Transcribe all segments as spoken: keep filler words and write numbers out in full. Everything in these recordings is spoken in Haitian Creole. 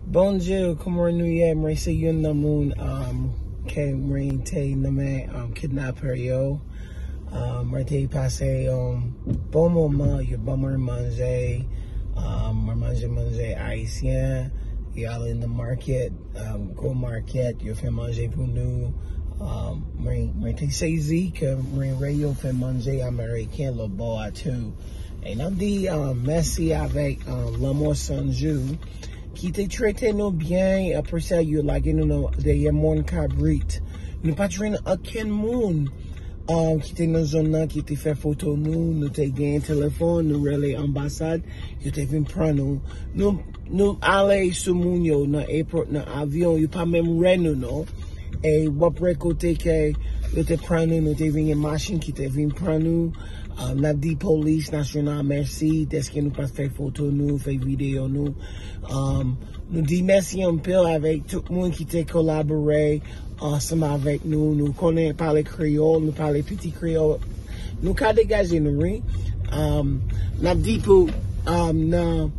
Bonjou, kòman nou ye? Mwen se youn nan moun um, ke mwen te nan men um, kidnapè yo. Um, mwen te pase yon bon moman, yo ban mwen manje. Um, mwen manje manje ayisyen. Yo ale nan market, um, gwo market, yo fè manje pou nou. Um, mwen, mwen te sezi ke mwen wè yo fè manje ameriken lòtbò a tou. E n ap di uh, mèsi avèk uh, Lanmò Sanjou ki te trete nou byen. Apre sa, yo lage nou nan dèyè mòn kabrit. Nou pa t jwenn okenn moun um, ki te nan zòn nan ki te fè foto nou. Nou te genyen telefòn, nou rele anbasad, yo te vin pran nou. Nou, nou ale sou moun yo nan airport, nan avyon, yo pa menm wè nou non. E w ap wè kote ke yo te pran nou, nou te vin gen machin ki te vin pran nou. Um, n ap di polis nasyonal mèsi dèske nou pa t fè foto nou, fè videyo nou. Um, nou di mèsi anpil avèk tout moun ki te kolabore ansanm avèk nou. Nou konnen pale kreyòl, nou pale piti kreyòl. Nou ka degaje nou, wi. Um, n ap di pou um, nan,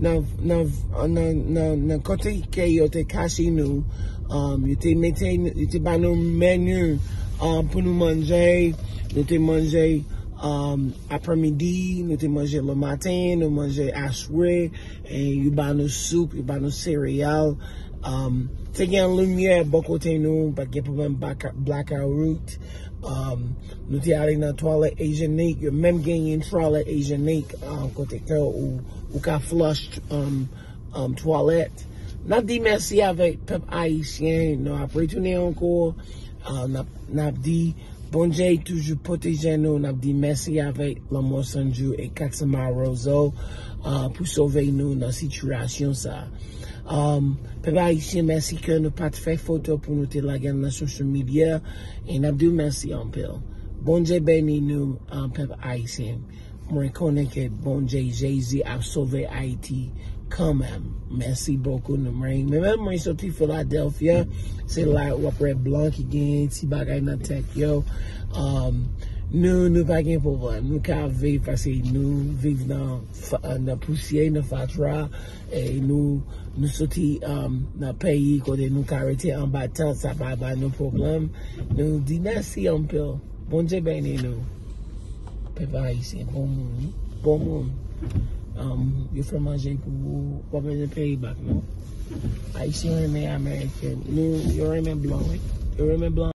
nan, nan, nan, nan, nan kote ke yo te kache nou, um, yo te mete, yo te ba nou meni um, pou nou manje. Nou te manje um, aprèmidi, nou te manje lè maten, nou manje aswè. E yo ba nou soup, yo ba nou sereyal. Um, te gen limyè bò kote nou, pa t gen pwoblèm blackout. Um, nou te ale nan twalèt ijyenik, yo menm genyen twalèt ijyenik um, kote ke ou, ou ka flush um, um, twalèt. N ap di mèsi avèk pèp ayisyen, nou ap retounen ankò. Uh, n ap, n ap di Bondye toujou pwoteje nou. N ap di mèsi avèk Lanmò Sanjou e Katsama Rozo uh, pou sove nou nan sitiyasyon sa. Um, pèp ayisyen, mèsi ke nou pa t fè foto pou nou te lage nan social media. E n ap di w mèsi anpil. Bondye beni nou, um, pèp ayisyen. Mwen konnen ke Bondye Jezi ap sove Ayiti kanmenm. Mèsi bokou nou mwen. Men menm mwen soti Philadelphia, se la w ap wè blan ki genyen ti bagay nan tèt yo. Um, nou, nou pa gen pwoblèm. Nou ka viv paske nou viv nan, nan pousyè, nan fatra. E nou, nou soti um, nan peyi kote nou ka rete anba tant, sa pa ba nou pwoblèm. Nou di mèsi anpil. Bondye beni nou. Pèp ayisyen, bon moun, wi. Bon moun. Um, yo fè manje pou ou. W ap bezwen peye bak, non? Ayisyen renmen American. Nou, yo renmen blan, wi. Yo renmen blan.